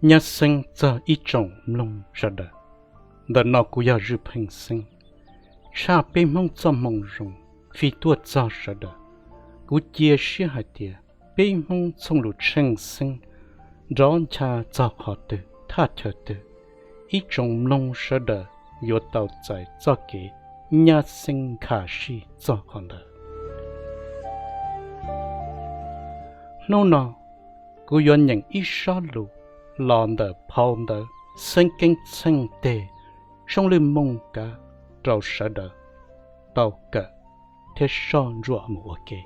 Nyab xeeb txog ib tsoom mloog sawv daws. Ntawm no kuv yog Zwj Pheej Xeeb. Tshaj peb Hmoob txoj moo zoo fij tuaj txog sawv daws, kuv cia siab hais tias peb Hmoob txhooj lus tsheej xeeb nrov ncha txog qhov twg thaj chaw twg, ib tsoom mloog sawv daws yuav tau txais txoj kev nyab xeeb nkhav sij txog qhov ntawd. Hnub no, kuv yuav nyeem ib sob lus los ntawm phau ntawv Xeeb Keeb Txheej Teg Soob Lwj Mooj Kav rau sawv daws tau kawm thiab soj ntsuam mus ua ke.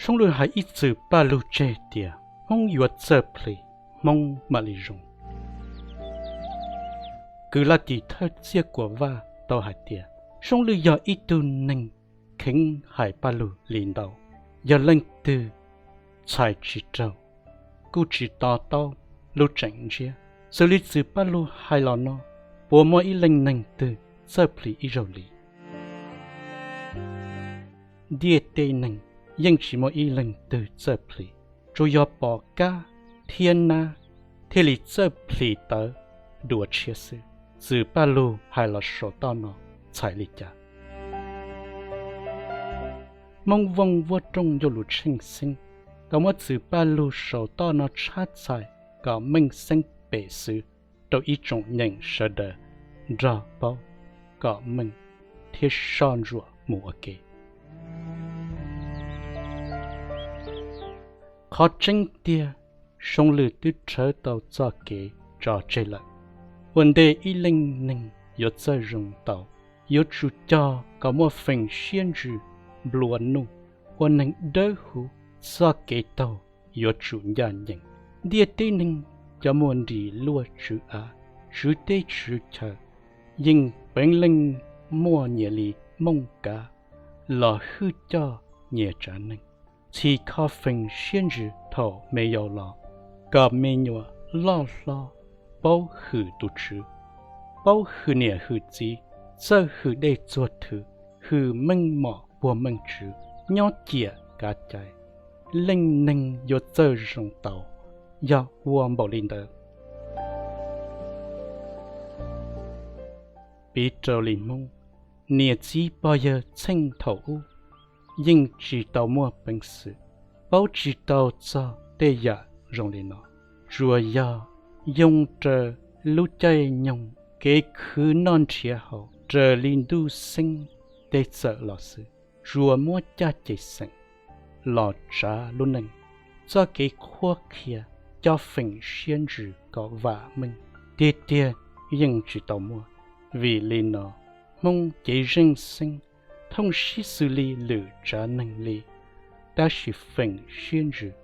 Soob Lwj hais ib txwm paj lug tseg tias Hmoob yuav txawj plhis, Hmoob mam li zoo. Kws laj tim thawj Txiaj Kuam Vaj tau hais tias Soob Lwj yog ib tug neeg kheev hais paj lug li ntau, yog leej twg txhais tsis raug kuj tsis to taub lub tseem ntsiab. Xws li txwm paj lug hais los no, puas muaj ib leej neeg twg txawj plhis ib zaug li? Ntiaj teb neeg yeej tsis muaj ib leeg twg txawj plhis, tsuas yog pom kab thiab nab thiaj li txawj plhis tawv dua tshiab xwb. Txwm paj lug hais los saum toj no txhais li cas? Hmoob Vooj Vuab Rooj Ncauj Lus Tsheej Xeeb tau muab txwm paj lug saum toj no tshab txhais kom meej xeeb pem xwb rau ib tsoom nyeem sawv daws nrog paub kom meej thiab soj ntsuam mus ua ke. Qhov tseeb tiag, Soob Lwj twb rhawv tau txoj kev tso tseg lawm. Ua ntej ib leej neeg yuav txawj zoo tau, yuav tsum cog kom muaj feem siab ntsws nplua nuj, ua neeg dawb huv, txoj kev taug yuav tsum ncaj ncees. Ntiaj teb neeg cov muaj nrim luaj tswv av, tswv teb tswv chaw, yeej peev leej muaj nyias li mooj kav los hwj coj nyias tsav neeg, txhim kho feem siab ntsws thaum me yau los kom me nyuam loj hlob paub hwm tus tswv, paub hwm niam hwm txiv, txawj hwm dej txuag thwv, hwm meej mom puag meej tswv, nyob ciam kav cai. Leej neeg yuav txawj zoo tau yog ua npaum li ntawd. Piv rau li Hmoob, niam txiv pog yawg txheej thaum ub yeej tsis tau muaj peev xwm paub tsis tau txog tej yam zoo li no, tsuas yog yoo raws lub caij nyoog kev khwv noj nrhiav haus raws li ntuj xeeb tej txawm los xwb. Tsuas muab caj ces xeem los tsav lub neej, txoj kev qhuab qhia cov feem siab ntsws kom vam meej tiag tiag yeej tsis tau muaj. Vim li no, Hmoob cev zeej xeeb thooj siab xws li lwm tsav neeg li, tab sis feem siab ntsws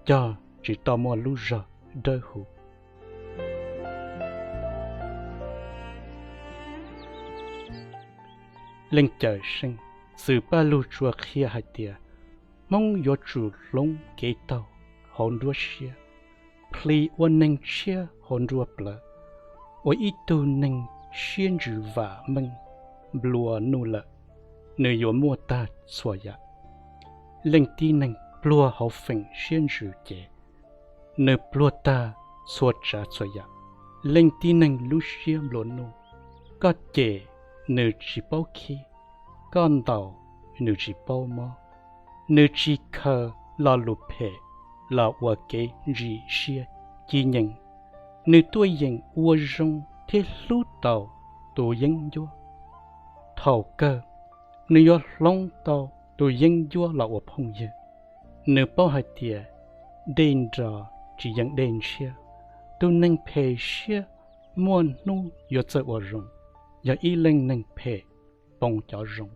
cog tsis tau muaj lub zog dawb huv. Leej Cawm Seej, txwm paj lug tsuas qhia hais tias Hmoob yuav tsum hloov kev taug hauv nruab siab, plhis ua neeg tshiab hauv nruab plawv. Ua ib tug neeg siab ntsws vam meej nplua nuj lawm, nws yuav muaj tag txhua yam. Leej tib neeg pluag hauv feem siab ntsws ces nws pluag tag txhua tsav txhua yam. Leej tib neeg lub siab nplua nuj, koj cem nws tsis paub khib, koj ntaus nws tsis paub mob, nws tsis khaws lo lus phem los ua kev ntsim siab ci nyees. Nws tuaj yeem ua zoo thiab hlub tau tus yeeb ncuab. Thaum kawg, nws yuav hloov tau tus yeeb ncuab los ua phooj ywg. Nws paub hais tias dej nro tsis yeem dej ntshiab. Tus neeg phem siab muaj hnub yuav txawj ua zoo. Yog ib leej neeg phem poo cov zoo,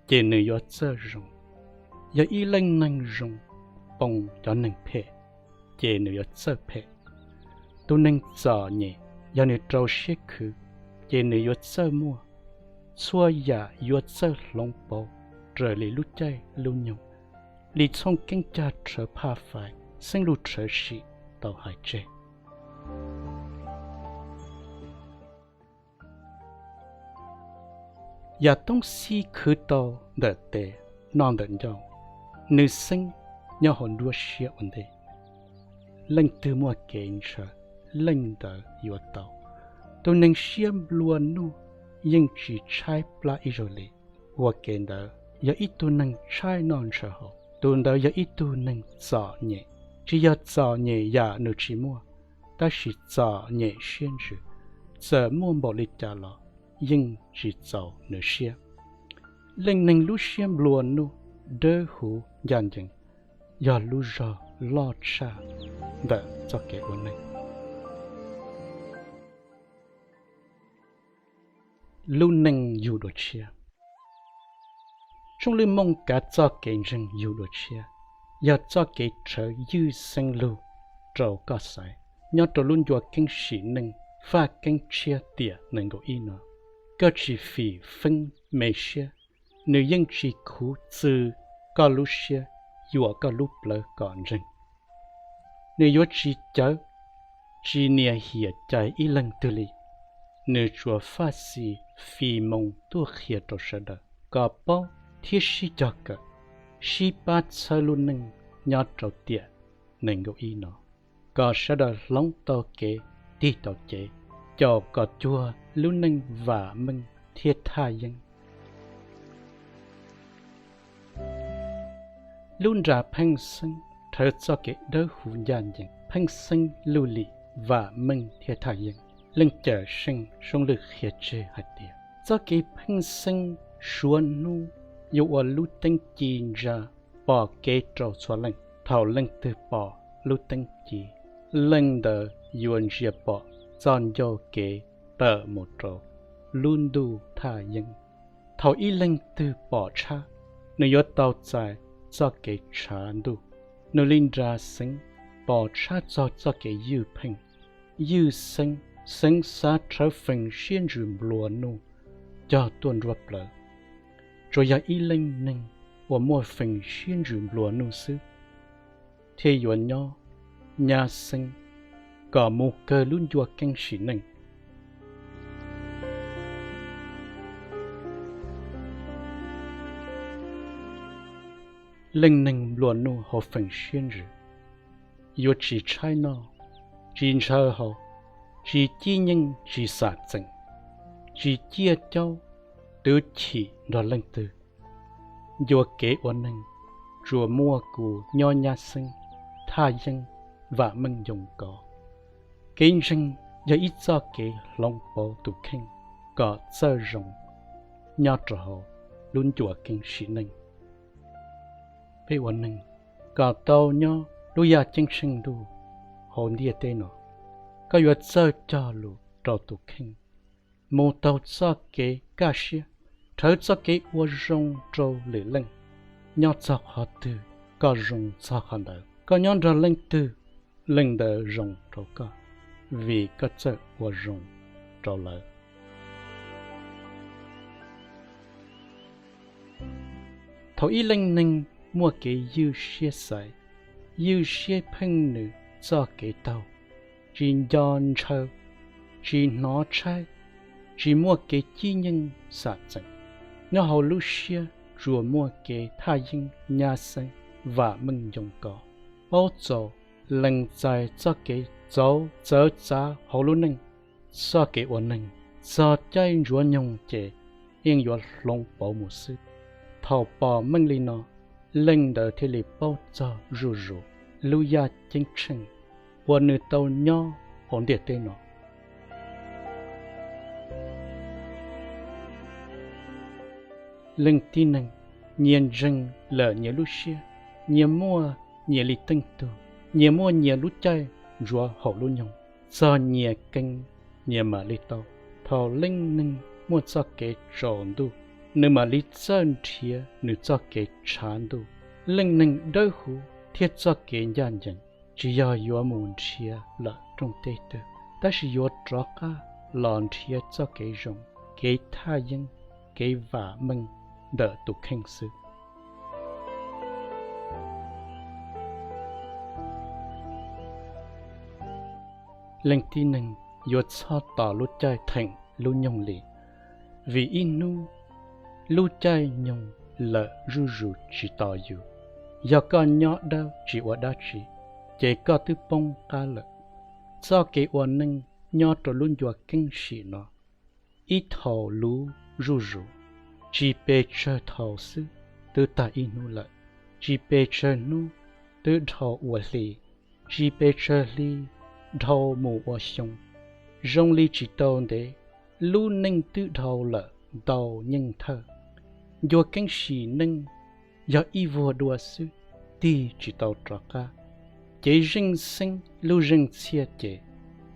ces nws yuav txawj zoo. Yog ib leej neeg zoo poo cov neeg phem, ces nws yuav txawj phem. Tus neeg txom nyem, yog nws rau siab khwv, ces nws yuav txawj muaj. Txhua yam yuav txawj hloov pauv raws li lub caij lub nyoog, li txhooj keeb cag rhawv phaj fais, xeeb lug rhawv sim tau hais tseg. Yam toob xib khwv tau ntawm tes noj ntawm ncauj, nws xeeb nyob hauv nruab siab ua ntej. Leej twg muaj kev ntshaw, leej ntawd yuav tau. Tus neeg siab nplua nuj yeej tsis tshaib plab ib zaug li. Ua ke ntawd yog ib tug neeg tshaib noj ntshaw haus, tus ntawd yog ib tug neeg txom nyem, tsis yog txom nyem yam nws tsis muaj, tab sis txom nyem siab ntsws, txawm muaj npaum li cas los yeej tsis txaus nws siab. Leej neeg lub siab nplua nuj, dawb huv ncaj ncees, yog lub zog loj tshaj ntawm txoj kev ua neeg. Lub neej yug dua tshiab. Tshooj Lwj Mooj kav txoj kev ntseeg yug dua tshiab, yog txoj kev rhawv ywj xeeb lug rau koj xaiv nyob rau lub ncua keeb sim neej Faj Keeb Tshiab tiam nees nkaum ib no. Koj tsis fim feeb me siab, nws yeej tsis khuv txwv koj lub siab, yuam koj lub plawv kom ntseeg. Nws yuav tsis cawv, tsis nias hiam cai ib leeg twg li. Nws tsuas faj xis fis moo tuaj qhia rau sawv daws kom paub thiab sib cog kawm, sib pab txhawb lub neej nyob rau tiam nees nkaum ib no, kom sawv daws hloov tau kev, tig tau cev, caum kom cuag lub neej vam meej thiab thaj yeeb. Lub nra Pheej Xeeb rhawv txoj kev dawb huv ncaj ncees, Pheej Xeeb lub lim vam meej thiab thaj yeeb. Leej Cawm Seej Soob Lwj qhia tseg hais tias txoj kev Pheej Xeeb suav hnub yuav ua lub teeb ci ntsa pom kev rau txhua leej. Thaum leej twg pom lub teeb ci, leej ntawd yuav ntsia pom txoj ncauj kev tawm mus rau lub ntuj thaj yeeb. Thaum ib leeg twg pom tshab, nws yuav tau txais txoj kev tshav ntuj. Nws li nra xeev pom tshab txog txoj kev ywj pheej, ywj xeeb, xeev xav rhawv feem siab ntsws nplua nuj cog tuaj nruab plawv. Tsuas yog ib leej neeg uas muaj feem siab ntsws nplua nuj xwb thiaj yuav nyob nyab xeeb kom mus kawg lub ncua keeb sim neej. Leej neeg nplua nuj hauv feem siab ntsws yuav tsis tshaib noj, tsis ntshaw haus, tsis cib nyeej tsis xam txeem, tsis ciaj caub, twv chim nrog leej twg. Ncua kev ua neeg tsuas muaj kuv nyob nyab xeeb, thaj yeeb, vam meej yoo kov. Kev ntseeg yog ib txoj kev hloov pauv tus kheej kom txawj zoo nyob rau hauv lub ncua keeb sim neej. Peb ua neeg kom tau nyob lub yaj ceeb tsheej ntuj hauv ntiaj teb no, koj yuav txawj cog lus rau tus kheej, mus taug txoj kev kaj siab, rhawv txoj kev ua zoo rau lwm leej. Nyob txog qhov twg, koj zoo txog qhov ntawd. Koj nyob nrog leej twg, leej ntawd zoo rau koj, vim koj txawj ua zoo rau lawv. Thaum ib leej neeg muaj kev ywj siab xaiv, ywj siab pheej nws txoj kev taug, tsis nco ntshaw, tsis hnov tshaib, tsis muaj kev cib nyeej xam txeem, nyob hauv lub siab tsuas muaj kev thaj yeeb nyab xeeb vam meej yoo kov, paub txaus lees txais txoj kev txauv txawv txav hauv lub neej. Txoj kev ua neeg txog caij ntsuav nyoog ces yeej yuav hloov pauv mus xwb. Thaum pom meej li no, leej ntawd thiaj li paub txog zuj zus lub yaj ceeb tsheej uas nws tau nyob hauv ntiaj teb no. Leej tib neeg nyias ntseeg lawm nyias lub siab, nyias muaj nyias li teej tug, nyias muaj nyias lub caij ntsuav hauv lub nyoog, txog nyias keeb nyias mam li tau. Thaum leej neeg muaj txoj kev tsaus ntuj, nws mam li txawj nrhiav nws txoj kev tshav ntuj. Leej neeg dawb huv thiab txoj kev ncaj ncees tsis yog yuav mus nrhiav lawm rooj teb twg, tab sis yuav rov qab los nrhiav txoj kev zoo, kev thaj yeeb, kev vam meej ntawm tus kheej xwb. Leej tib neeg yuav txhob tos lub caij theem lub nyoog li, vim ib hnub lub caij nyoog lawm zuj zus tsis tos yus. Yog koj nyob dawb tsis ua dab tsi, ces koj twb poob qab lawm. Txoj kev ua neej nyob rau lub ncua keeb sim no ib thaum luv zuj zus, tsis pes tsawg thaum xwb twb tag ib hnub lawm, tsis pes tsawg hnub twb dhau ua hli, tsis pes tsawg hli dhau mus ua xyoo. Zoo li tsis tau ntev, lub neej twb dhau lawm ntau nyeej thawj. Ncua keeb sim neej yog ib vuag dua xwb, tig tsis tau rov qab. Cev zeej xeeb lub zeej txhiaj ces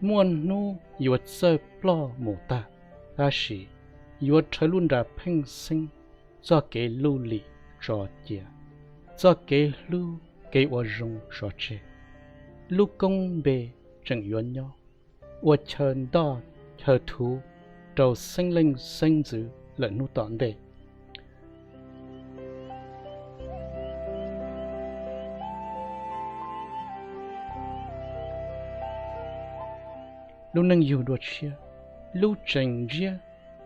muaj hnub yuav txawj ploj mus tag, tab sis yuav rhawv lub nra pheej xeeb txoj kev luj lim tso cia, txoj kev hlub kev ua zoo tso tseg. Lub koob npe tseem yuav nyob ua chaw ntoj chaw thuv rau xeeb leej xeeb ntxwv lawm hnub tom ntej. Lub neej yug dua tshiab, lub tseem ntsiab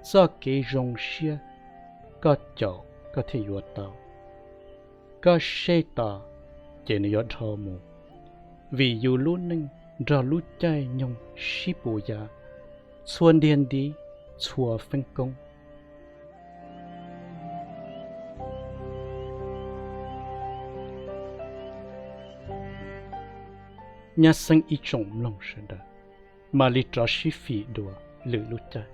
txoj kev zoo siab, koj caum koj thiaj yuav tau, koj seb tos ces nws yuav dhau mus. Vim yus lub neej nrog lub caij nyoog sib pus ya, txhua ntiag ntiv, txhua feeb koob. Nyab xeeb ib tsoom mloog sawv daws, mam li rov sib fim dua lwm lub caij.